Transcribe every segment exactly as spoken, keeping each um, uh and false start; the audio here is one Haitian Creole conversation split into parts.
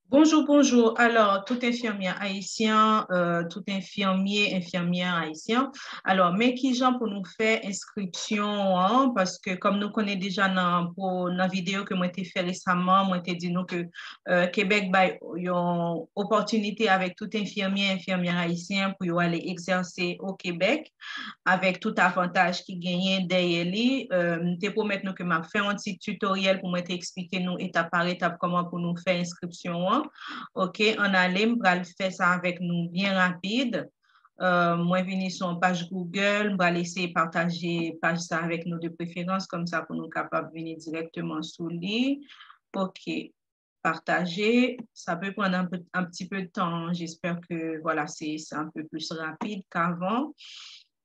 Bonjou, bonjou. Alò, tout enfimyè ayisyen, euh, tout enfimye, enfimyè ayisyen. Alò, men kijan pou nou fè enskripsyon an, paske kòm nou konnen deja nan, pou, nan videyo ke mwen te fè resaman, mwen te di nou ke, euh, Kebèk bay yon opòtinite avèk tout enfimyè, enfimyè ayisyen pou yo ale egzèse o Kebèk, avèk tout avantaj ki genyen dèyè li. Euh, m te pwomèt nou ke m ap fè yon ti tutoriel pou mwen te eksplike nou etap pa etap kòman pou nou fè enskripsyon an. Ok, ann ale, m pral fè sa avèk nou byen rapid. Euh, mwen vini sou yon paj Google, m pral eseye pataje paj sa avèk nou de preferans, kòm sa pou nou kapab vini dirèkteman sou li. Ok, partager. Ça peut prendre un peu, un petit peu de temps. J'espère que, voilà, c'est, c'est un peu plus rapide qu'avant.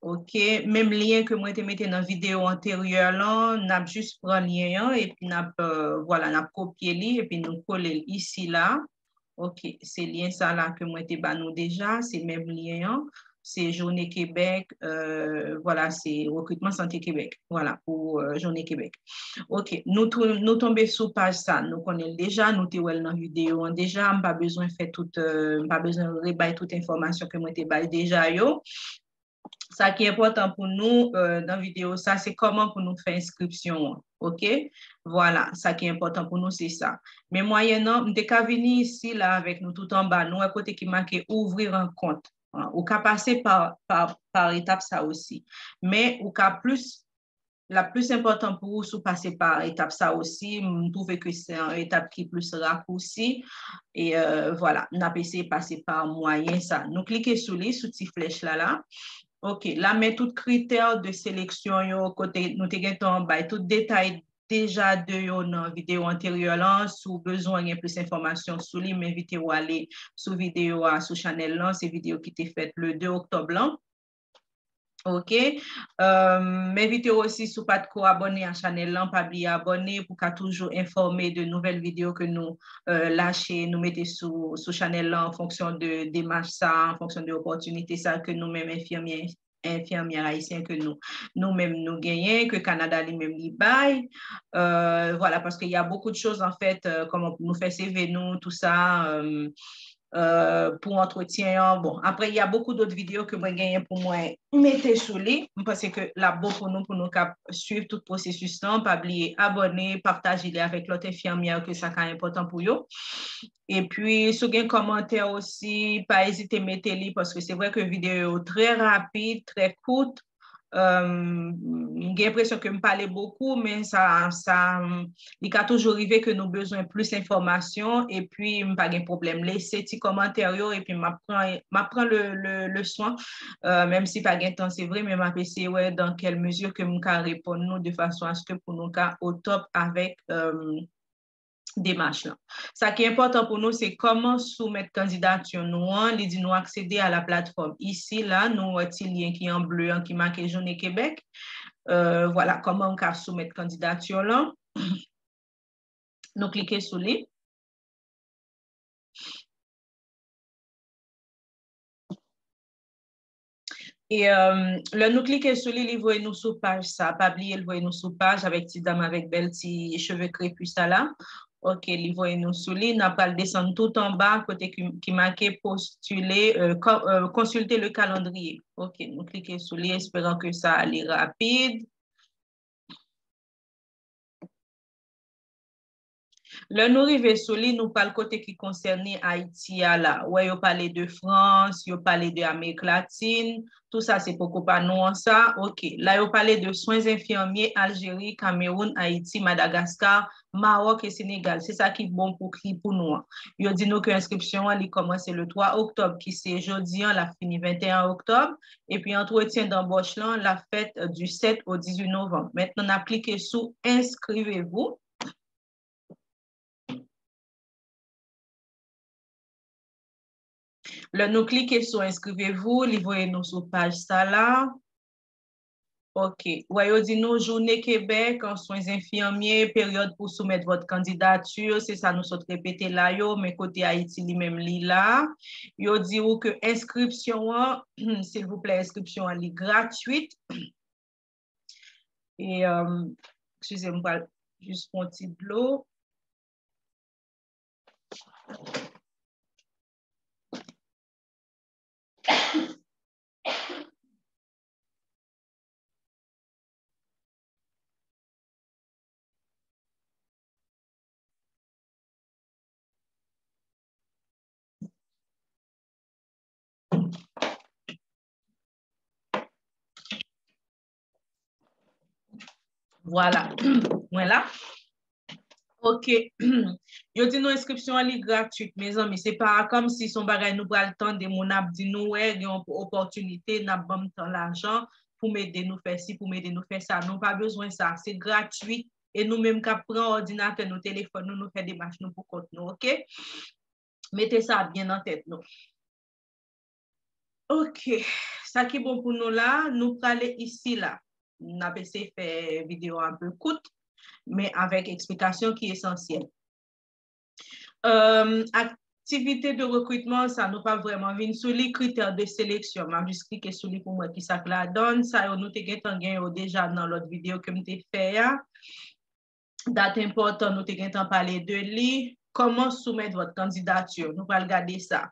Ok, menm lyen ke mwen te mete nan videyo anteryè lan, n ap jis pran lyen an epi n ap, euh, voilà, n ap kopye li epi nou kole l isi la. Ok, se lyen sa la ke mwen te ba nou deja, se menm lyen an. Se Jounen Kebèk, euh, voilà, se rekritman sante Kebèk, voilà, pou, euh, Jounen Kebèk. Ok, nou, tou, nou tonbe sou paj sa, nou konnen l deja, nou te wè l nan videyo an deja, m pa bezwen fè tout, euh, m pa bezwen rebay tout enfòmasyon ke mwen te bay deja yo. Sa ki enpòtan pou nou, euh, nan videyo sa, se kòman pou nou fè enskripsyon an, ok? Voilà, sa ki enpòtan pou nou, se sa. Men mwayennan, m te ka vini isi la avèk nou tout anba, nou wè kote ki make ouvrir un compte. Ou ka pase pa, pa, pa etap sa osi. Men ou ka plis, l ap plis enpòtan pou ou si w pase pa etap sa osi. M twouve ke se yon etap ki plis rakousi. E, euh, voilà, n ap eseye pase pa mwayen sa. Nou klike sou li, sou ti flèch la la. Ok, la men tout kritè de seleksyon yo, kote nou te gentan bay tout detay deja de yo nan videyo anteryè lan. Si w bezwen gen plis enfòmasyon sou li, m envite w ale sou videyo a, sou chanèl lan. Se videyo ki te fèt le de oktòb lan. Ok. Euh, m envite w osi, si w pa t ko abòne a chanèl lan, pa bliye abòne pou w ka toujou enfòme de nouvèl videyo ke nou, euh, lache, nou mete sou, sou chanèl lan an fonksyon de demach sa, an fonksyon de opòtinite sa ke nou menm enfimyè enfimyè ayisyen ke nou, nou menm nou genyen, ke Kanada li menm li bay. Euh, voilà, parce qu'il y a beaucoup de choses, en fait, euh, kòman pou nou fè C V nou, tout sa, euh, euh, pou antretyen an. Bon, après, il y a beaucoup d'autres vidéos ke mwen genyen pou mwen mete sou li. M panse ke l ap bon pou nou, pou nou ka swiv tout pwosesis lan. Pa bliye abòne, pataje li avèk lòt enfimyè ke sa ka enpòtan pou yo. Epi, si w gen kòmantè osi, pa ezite mete li, paske se vre ke videyo yo trè rapid, trè kout. Euh, m gen enpresyon ke m pale bokou, men sa, sa, li ka toujou rive ke nou bezwen plis enfòmasyon, epi m pa gen pwoblèm. Lese ti kòmantè yo, epi m ap pran, m ap pran le, le, le swen, euh, menm si pa gen tan, se vre, men m ap eseye wè dans quelle mesure ke m ka reponn nou de fason à ce que pou nou ka au top avèk, euh, demach lan. Sa ki enpòtan pou nou, se kòman soumèt kandidati nou an. Li di nou accéder à la plateforme. Isi la, nou wè ti lyen ki an ble an ki make Jounen Kebèk. Euh, voilà, kòman m ka soumèt kandidati lan. Nou klike sou li. E, euh, lè nou klike sou li, li voye nou sou paj sa. Pa bliye l voye nou sou paj avèk ti dam avèk bèl ti cheve krepi sa la. Ok, li voye nou sou li. N a pral desann tout anba kote ki, ki make postuler, euh, co-, euh, consulter le calendrier. Ok, nou klike sou li, esperan ke sa ale rapid. Lè nou rive sou li, nou pral kote ki konsène Ayiti a la. Wè, yo pale de Frans, yo pale de Amerik Latin, tout sa se poko pa nou an sa. Ok, la yo pale de soins infirmiers Algérie, Cameroun, Ayiti, Madagaskar, Mawòk e Senegal. Se sa ki bon pou ki pou nou an. Yo di nou ke enskripsyon an li kòmanse le twa oktòb, ki se jodi an, l ap fini venteyen oktòb. Epi antretyen danbòch lan, l ap fèt du sept au dix-huit novembre. Mentnan, n ap klike sou inscrivez-vous. Lè nou klike sou inscrivez-vous, li voye nou sou paj sa la. Ok. Wè, yo di nou Jounen Kebèk an swen enfimye, peryòd pou soumèt vòt kandidati, se sa nou sot repete la yo, men kote Ayiti li menm li la. Yo di ou ke enskripsyon an, silvouplè, enskripsyon an li gratwit. E, euh, eskize m, pral jis pran ti dlo. Vwala. Mwen la. Ok. Yo di nou enskripsyon an li gratwit, mezanmi. Se pa kòmsi se yon bagay nou pral tande moun ap di nou, wè, gen yon opòtinite, n ap ban m tan lajan pou m ede nou fè si, pou m ede nou fè sa. Nou pa bezwen sa. Se gratwit. E nou menm k ap pran òdinatè nou, telefòn nou, nou fè demach nou pou kont nou, ok? Mete sa byen nan tèt nou. Ok, sa ki bon pou nou la, nou prale isi la. N ap eseye fè videyo a enpe kout, men avèk eksplikasyon ki esansyèl. Euh, aktivite de rekritman, sa nou pa vrèman vin sou li, critères de sélection. M ap jis klike sou li pou m wè ki sa k ladan l. Sa yo nou te gentan gen yo deja nan lòt videyo ke m te fè a. Dat enpòtan, nou te gentan pale de li. Comment soumettre votre candidature? Nou pral gade sa.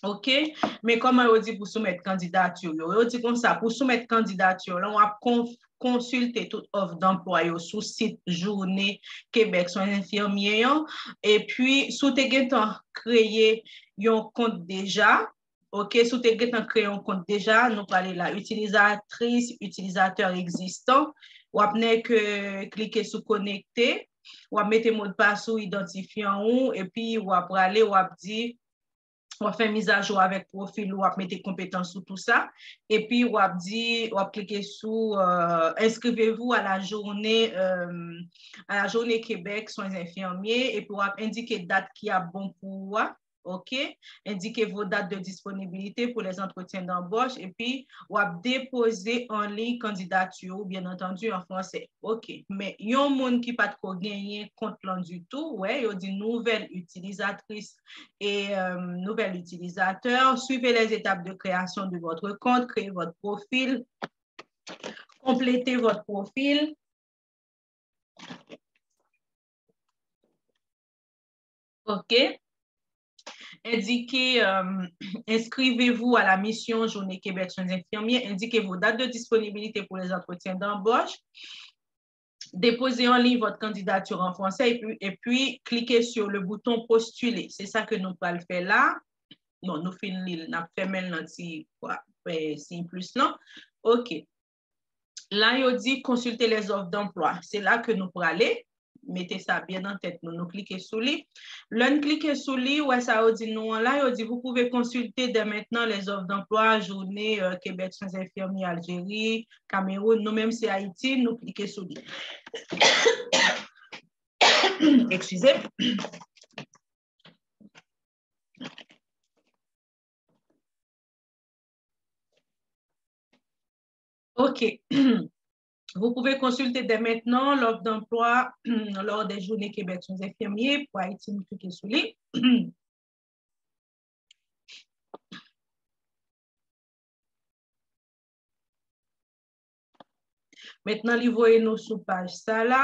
Ok? Men kòman yo di pou soumèt kandidati yo? Yo di konsa, pou soumèt kandidati yo, la, w ap kon-, konsilte tout òf danplwa yo sou sit Journée Québec Soins Infirmiers an. Epi, si w te gentan kreye yon kont deja, ok, si w te gentan kreye yon kont deja, nou prale la, itilizatris, itilizatè egzistan. W ap nèk klike sou konekte. W ap mete modpas ou, idantifyan ou, epi w ap prale, w ap di, w ap fè mizajou avèk pwofil ou, w ap mete konpetans ou, tou sa. Epi w ap di, w ap klike sou, euh, inscrivez-vous à la journée, euh, à la journée Québec Soins Infirmiers, epi w ap endike dat ki ap bon pou ou a. Ok? Indiquez vos dates de disponibilité pour les entretiens d'embauche, epi w ap depoze an liy kandidati ou, byen antandi, an fransè. Ok. Men yon moun ki pa t ko genyen kont lan ditou, wè, yo di nouvelle utilisatrice et, euh, nouvel utilisateur. Suivez les étapes de création de votre compte, créez votre profil, complétez votre profil. Ok. Indiquez, euh, inscrivez-vous à la mission Journée Québec Soins Infirmiers. Indiquez vos dates de disponibilité pour les entretiens d'embauche. Déposez en ligne votre candidature en français et puis, et puis cliquez sur le bouton postuler. Se sa ke nou pral fè la. Bon, nou fin li l, n ap fèmen l nan ti, euh, siy plis lan. Ok. La, yo di consulter les offres d'emploi. Se la ke nou prale. Mete sa byen nan tèt nou. Nou klike sou li. Lè n klike sou li, wè sa yo di nou an la, yo di vous pouvez consulter dès maintenant les offres d'emploi, Journée, euh, Québec Soins Infirmiers, Algérie, Cameroun. Nou menm se Ayiti, nou klike sou li. Excusez. Ok. Vous pouvez consulter dès maintenant l'offre d'emploi lors des Journées Québec Soins Infirmiers pour Haïti, nou klike sou li. Mentnan, li voye nou sou paj sa la.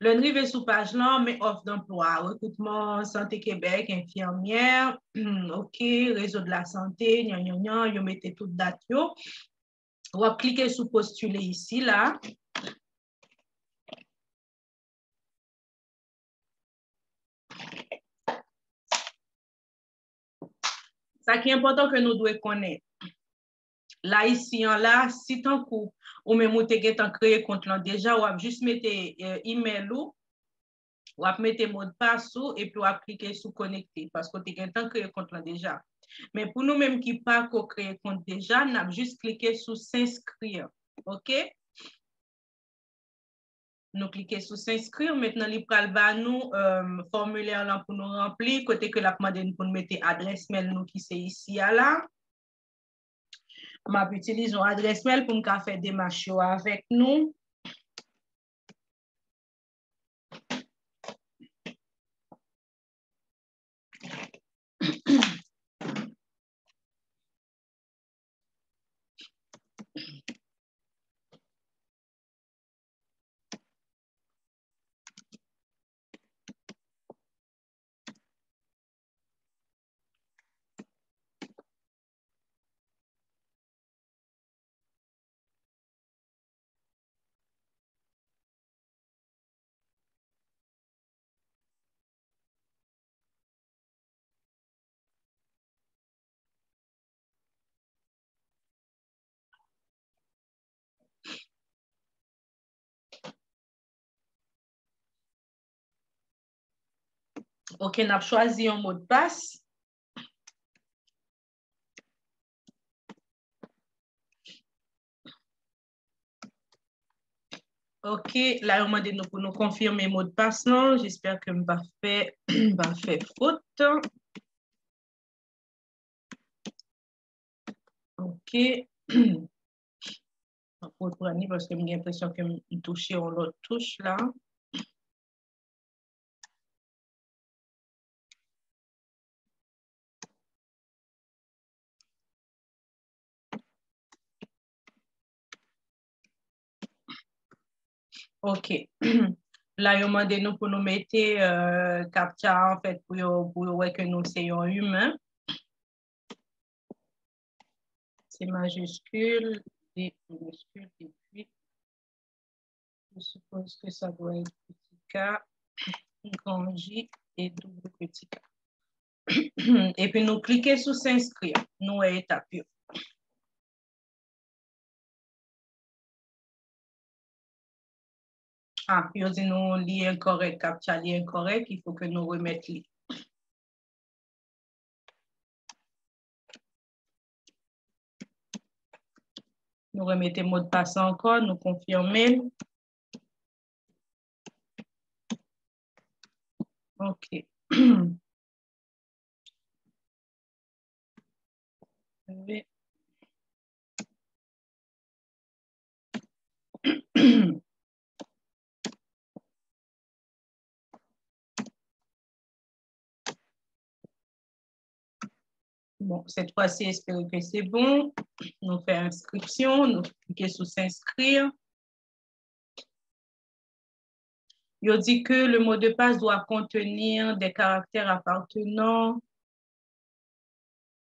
Lè n rive sou paj lan, men òf danplwa, rekritman, Sante Kebèk, enfimyè, ok, rezo de la sante, nyan, nyan, nyan, yo mete tout dat yo. W ap klike sou postile isi la. Sa ki enpòtan ke nou dwe konnen, la isi an la, si tankou ou menm ou te gentan kreye kont lan deja, w ap jis mete, eh, email ou, w ap mete modpas ou, epi w ap klike sou konekte, paske w te gentan kreye kont lan deja. Men pou nou menm ki pa ko kreye kont deja, n ap jis klike sou s'inscrire. Ok? Nou klike sou s'inscrire. Mentnan, li pral ba nou, euh, fòmilè lan pou nou ranpli, kote ke l ap mande n pou n mete adrès mail nou ki se isi a la. M ap itilize yon adrès mail pou m ka fè demach yo avèk nou. Ok, n ap chwazi yon modpas. Ok, la yo mande nou pou nou konfime modpas lan. Jespè ke m pa fè, m pa fè fot. Ok. M ap reprann li paske m gen enpresyon ke m touche yon lòt touch la. Ok. La, yo mande nou pou nou mete euh, captcha an fèt pou yo, pou yo wè ke nou se yon imen. C'est majuscule, D minuscule, et puis je suppose que ça doit être petit K, grand J et double petit K. Epi nou klike sou s'inscrire, nou wè etap yo. Ah, yo di nou li enkorèk, captcha li enkorèk, il faut que nou remèt li. Nou remete modpas ankò, nou konfime l. Ok. Bon, cette fois-ci, espérons que c'est bon. Nou fè enskripsyon, nou klike sou s'inscrire. Yo di que le mot de passe doit contenir des caractères appartenant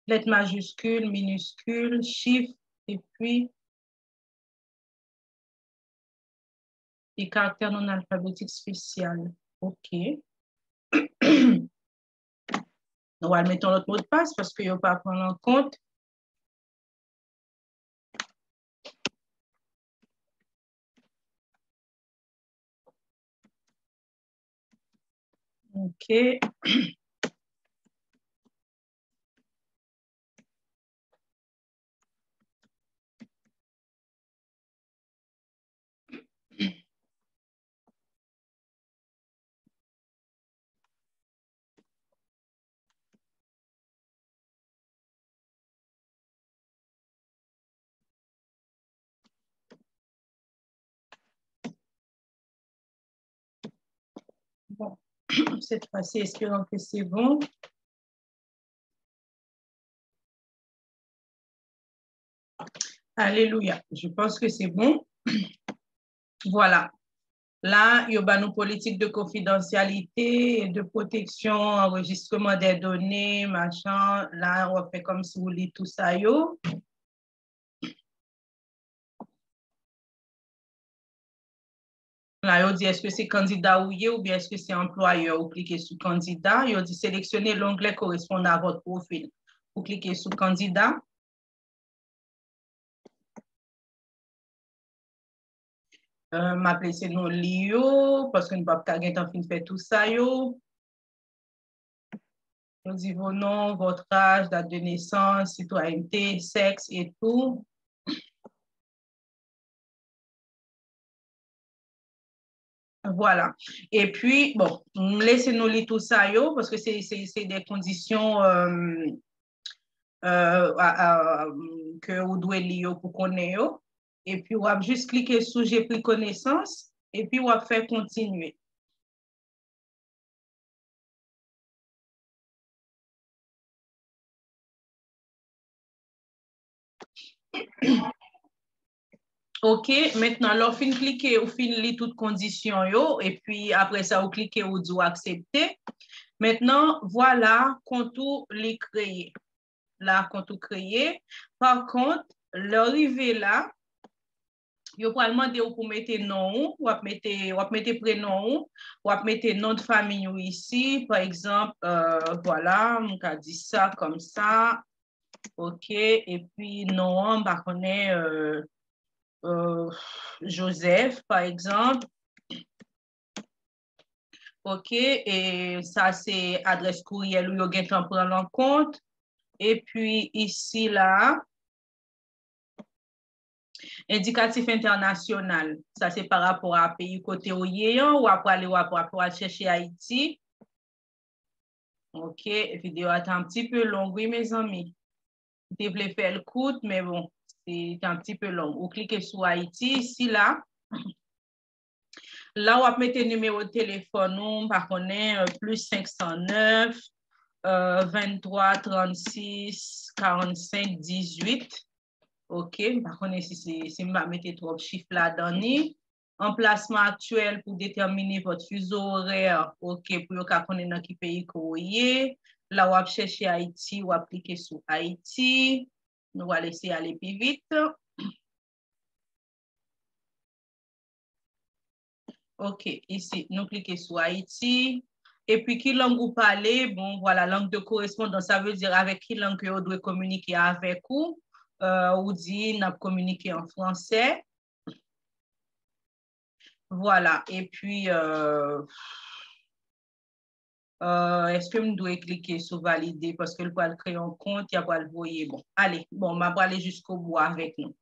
lettres majuscules, minuscules, chiffres, et puis et caractère non alphabétique spécial. Ok. Nou al mete yon lòt modpas paske yo pa pran l an kont. Ok. Bon, cette fois-ci, espérons que c'est bon. Alléluia. Je pense que c'est bon. Voilà. La, yo ba nou politik de konfidansyalite, de pwoteksyon, anrejistreman dè done, machan. La, w ap fè kòmsi w li tou sa yo. La, yo di, èske se kandida ou ye oubyen èske se anplwayè? Ou klike sou kandida. Yo di, sélectionnez l'onglet correspondant à votre profil. Ou klike sou kandida. Euh, m ap lese nou li yo, paske nou p ap ka gentan fin fè tou sa yo. Yo di vos noms, votre âge, date de naissance, citoyenneté, sexe et tout. Voilà. Epi, bon, m lese nou li tou sa yo, paske se, se, se de kondisyon euh, euh, a, a, ke ou dwe li yo pou konnen yo. Epi w ap jis klike sou J'ai pris connaissance, epi w ap fè kontinye. Ok, mentnan lè w fin klike, ou fin li tout kondisyon yo, epi apre sa ou klike, ou di w aksepte. Mentnan, vwala, kont ou li kreye. La, kont ou kreye. Pa kont, lè w rive la, yo pral mande w pou mete non ou, w ap mete, w ap mete prenon ou, w ap mete non de famiy ou isi, pa egzanp, euh, vwala, m ka di sa kòmsa, ok, epi non an, m pa konnen, euh, euh, Joseph, pa egzanp. Ok, e sa se adrès kouryèl ou yo gentan pran l an kont. Epi isi la, endikatif entènasyonal, sa se pa rapò a peyi kote ou ye an, w ap prale, w ap, w ap, w ap chèche Ayiti. Ok, videyo a te yon ti pe long, wi, mezanmi. M te vle fè l kout, men bon, se te yon ti pe long. Ou klike sou Ayiti, isi la. La, w ap mete nimewo telefòn ou, m pa konnen, euh, plis senk san nèf, euh, venntwa trannsis karannsenk dizuit. Ok, m pa konnen si se, si m pa mete twòp chif ladan li. Anplasman aktyèl pou detèmine vòt fizo orè, ok, pou yo ka konnen nan ki peyi ke w ye. La, w ap chèche Ayiti, w ap klike sou Ayiti. Nou va eseye ale pi vit. Ok, isi, nou klike sou Ayiti. Epi ki lang ou pale? Bon, vwala, lang de korespondans, sa vle di avèk ki lang ke yo dwe kominike avèk ou. Euh, ou di n ap kominike an fransè. Vwala, epi, euh, euh, èske m dwe klike sou valide paske l pral kreye yon kont, y ap pral voye. Bon, ale, bon, m ap prale jiskobou avèk nou.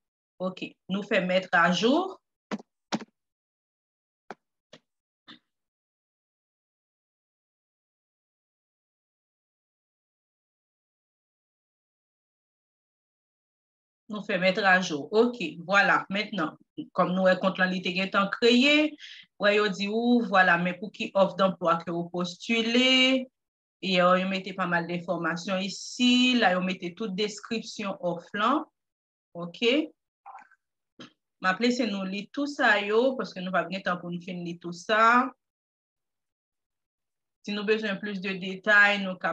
Ok, nou fè mettre à jour. Nou fè mettre à jour. Ok, vwala. Mentnan, kòm nou wè kont lan li te gentan kreye, wè yo di ou, vwala, men pou ki òf danplwa ke ou postile. E, euh, yo mete pa mal de enfòmasyon isi. La, yo mete tout deskripsyon òf lan. Ok. M ap lese nou li tou sa yo, paske nou p ap gen tan pou nou fin li tou sa. Si nou bezwen plis de detay, nou ka,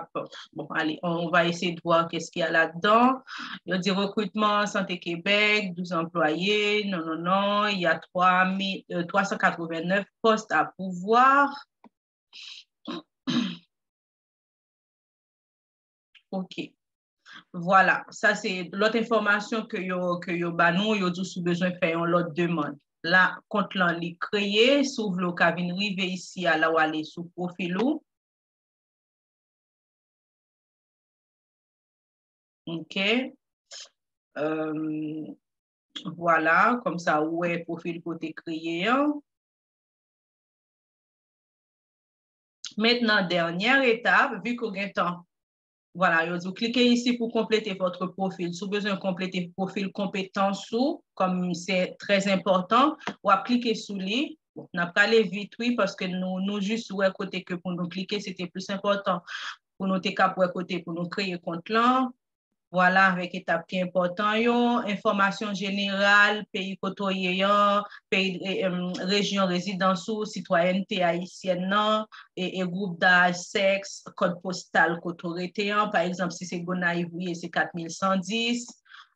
bon, allez, on va essayer de voir qu'est-ce qu'il y a là-dedans. Yo di recrutement, Santé Québec, douze employés. Non, non, non, il y a trois mille, euh, trois cent quatre-vingt-neuf postes à pourvoir. Ok. Vwala, sa se lòt enfòmasyon ke yo, ke yo ba nou, yo di w si w bezwen fè yon lòt demann. La, kont lan li kreye, si w vle w ka vin rive isi a, la w ale sou pwofil ou. Ok. Euh, vwala, kòmsa ou wè pwofil ke w te kreye an. Mentnan, dènyè etap, vi ke w gen tan, vwala, yo di w klike isi pou konplete votre profil. Si w bezwen konplete pwofil konpetans ou, kòm se trè enpòtan, w ap klike sou li. Bon, n ap prale vit, wi, paske nou, nou jis wè kote ke pou nou klike, se te plis enpòtan pou nou te kab wè kote pou nou kreye kont lan. Vwala, avèk etap ki enpòtan yo, enfòmasyon jeneral, peyi kote w ye an, peyi, e, em, rejyon rezidans ou, sitwayènte ayisyèn nan, e, e gwoup daj, sèks, kòd postal kote w rete an. Pa egzanp, si se Gonayiv ou ye, se kat mil san dis.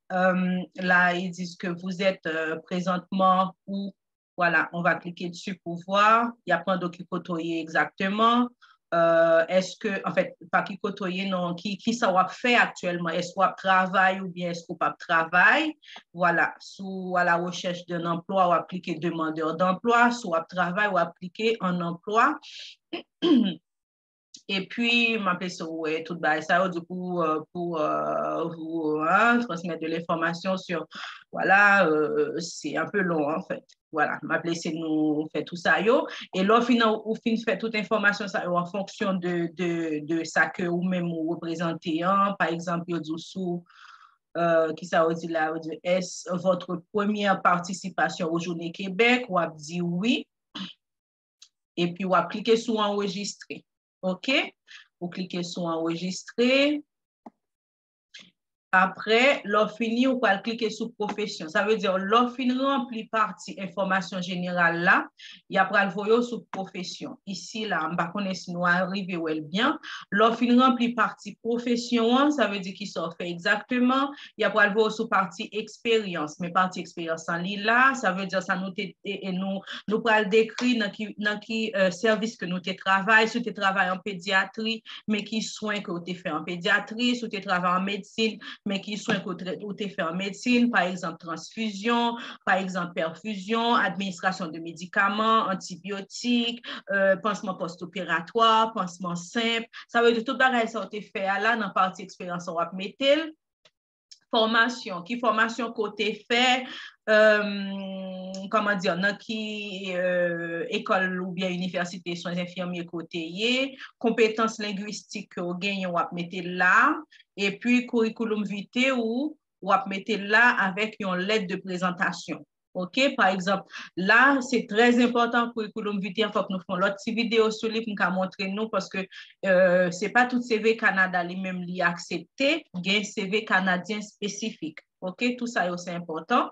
Em, la, ils disent que vous êtes, euh, présentement ou Vwala, on va cliquer dessus pou vwa. Y ap mande w ki kote w ye egzakteman. Euh, èske, anfèt, pa ki kote w ye, non, ki, ki sa w ap fè aktyèlman? Èske w ap travay oubyen èske w p ap travay? Vwala, si w à la recherche d'un emploi, w ap klike demandeur d'emploi. Si w ap travay, w ap klike en emploi. Epi, m ap lese w wè tout bagay sa yo, di pou, euh, pou, euh, vous, hein, transmettre de l'information sur, voilà, euh, c'est un peu long, en fait. Vwala, m ap lese nou fè tout sa yo. E lè w fin, ou fin fè tout enfòmasyon sa yo an fonksyon de, de, de sa ke ou menm ou reprezante an, pa egzanp, yo di w sou, euh, ki sa yo di la, yo di, est-ce votre première participation aux Journées Québec? W ap di wi. Epi w ap klike sou anrejistre. Ok? Ou klike sou anrejistre. Apre, lè w fini, ou pral klike sou pwofesyon. Sa vle di, lè w fin ranpli pati enfòmasyon jeneral la, y ap pral voye w sou pwofesyon. Isi la, m pa konnen si nou arive wè l byen. Lè w fin ranpli pati pwofesyon an, sa vle di ki sa w fè egzakteman, y ap pral voye w sou pati eksperyans. Men pati eksperyans lan, li la, sa vle di sa nou te, e, e nou, nou pral dekri nan ki, nan ki, euh, sèvis ke nou te travay, si w te travay an pedyatri, men ki swen ke w te fè an pedyatri, si w te travay an medsin, men ki swen ke ou te fè an medsin, pa egzanp, transfizyon, pa egzanp, pèfizyon, administrasyon de medikaman, antibyotik, euh, pansman pòstoperatwa, pansman senp. Sa vle di tout bagay sa ou te fè a la, nan pati eksperyans ou ap mete l. Fòmasyon, ki fòmasyon ke w te fè, euh, kòman di, nan ki euh, ekòl oubyen inivèsite swen enfimye ke w te ye, konpetans lengwistik ke w genyen, w ap mete l la, epi curriculum vitae ou, w ap mete l la avèk yon lèt de prezantasyon. Ok, pa egzanp, la, se trè enpòtan curriculum vitae, fòk nou fè yon lòt ti videyo sou li pou m ka montre nou, paske euh, se pa tout C V Kanada li menm li aksepte, gen C V kanadyen espesifik. Ok, tout sa yo se enpòtan.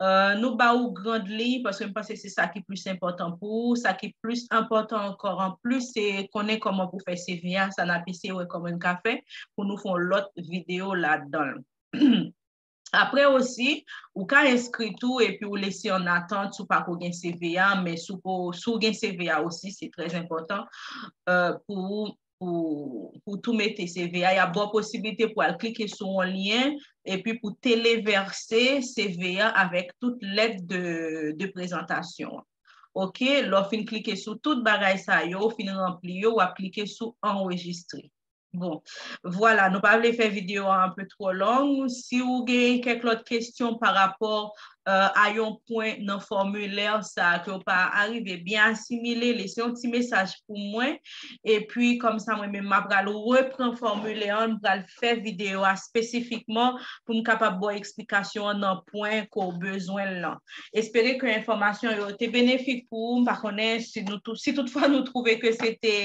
Euh, nou ba ou grand liy paske m panse se sa ki plis enpòtan pou ou. Sa ki plis enpòtan ankò an plis, se konnen kòman pou fè C V a, sa n ap eseye wè kòman n ka fè pou nou fè yon lòt videyo ladan l. Apre osi, ou ka enskri tou epi ou lese an atant si w pako gen C V a, men si w gen C V a osi, se trè enpòtan euh, pou, pou, pou tou mete C V a. Y ap ba w posiblite pou al klike sou yon lyen epi pou televèse C V a avèk tout lèt de, de prezantasyon an. Ok, lè w fin klike sou tout bagay sa yo, w fin ranpli yo, w ap klike sou anrejistre. Bon, vwala, nou pa vle fè videyo a anpe twò long. Si w gen kèk lòt kesyon pa rapò euh, a yon pwen nan fòmilè sa ke w pa arive byen asimile, lese yon ti mesaj pou mwen. Epi, kòmsa mwen menm, m ap pral repran fòmilè an, m pral fè videyo a espesifikman pou m kapab ba w eksplikasyon an nan pwen ke w bezwen l lan. Espere ke enfòmasyon yo te benefik pou ou. M pa konnen si nou tou, si toutfwa nou twouve ke se te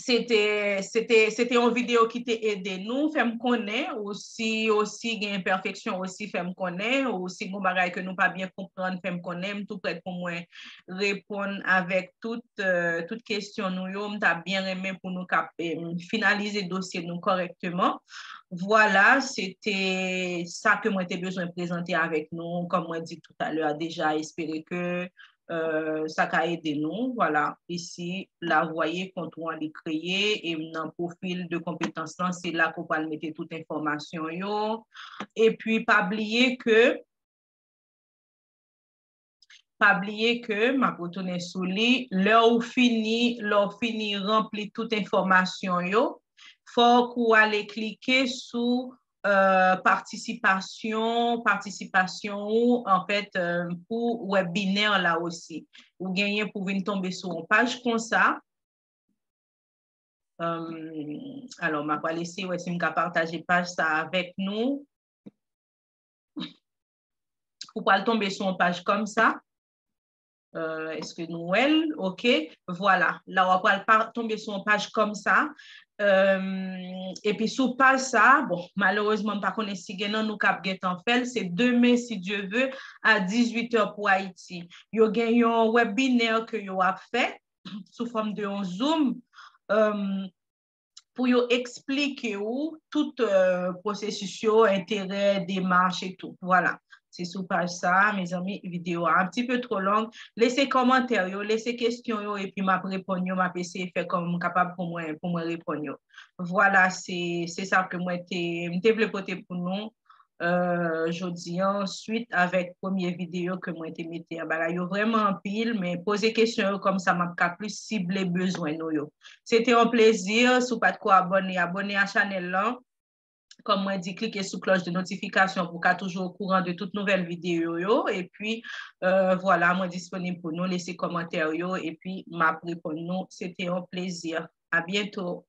se te, se te, se te yon videyo ki te ede nou, fè m konnen, ou si osi gen enpèfeksyon osi, fè m konnen, ou si gen bagay ke nou pa byen konprann, fè m konnen, m tou prèt pou mwen reponn avèk tout, euh, tout kesyon nou yo, m ta byen renmen pou nou ka, euh, finalize dosye nou kòrèkteman. Vwala, se te sa ke mwen te bezwen prezante avèk nou, kòm mwen di toutalè a deja, espere ke euh, sa ka ede nou. Vwala, isi, la, w voye kont ou an li kreye, e nan pwofil de konpetans lan, se la ke w pral mete tout enfòmasyon yo. Epi, pa bliye ke, pa bliye ke, m ap retounen sou li, lè w fini, lè w fini ranpli tout enfòmasyon yo, fòk ou ale klike sou euh, patisipasyon, patisipasyon ou, anfèt, euh, pou webinè la osi. Ou genyen pou vin tonbe sou yon paj konsa. Euh, alò, m ap pral eseye wè si m ka pataje paj sa avèk nou. Ou pral tonbe sou yon paj konsa. Euh, èske nou wè l? Ok. Vwala. La, w ap pral pa, tonbe sou yon paj konsa. Euh, epi sou paj sa, bon, malerezman, m pa konnen si gen nan nou k ap gentan fè l. Se demen, si Dye ve, a dizuit è pou Ayiti. Yo gen yon webinè ke yo ap fè sou fòm de yon Zoom. Euh, pou yo eksplike ou tout euh, pwosesis yo, enterè, demach e tou. Vwala. Se sou paj sa a, mezanmi, videyo a un petit peu trop long. Lese kòmantè yo, lese kesyon yo, epi m ap reponn yo, m ap eseye fè kòm m kapab pou mwen, pou mwen reponn yo. Vwala, se, se sa ke mwen te, m te vle pote pou nou. Euh, jodi an, swit avèk premye videyo ke mwen te mete an, bagay yo vrèman anpil, men poze kesyon yo kòmsa m ap ka plis sible bezwen nou yo. Se te yon plezi, si w pa t ko abòne, abòne a chanèl lan. Kòm mwen di, klike sou klòch de notifikasyon pou w ka toujou okouran de tout nouvèl videyo yo. Epi, euh, vwala, mwen disponib pou nou, lese kòmantè yo, epi m ap reponn nou. Se te yon plezi. A byento.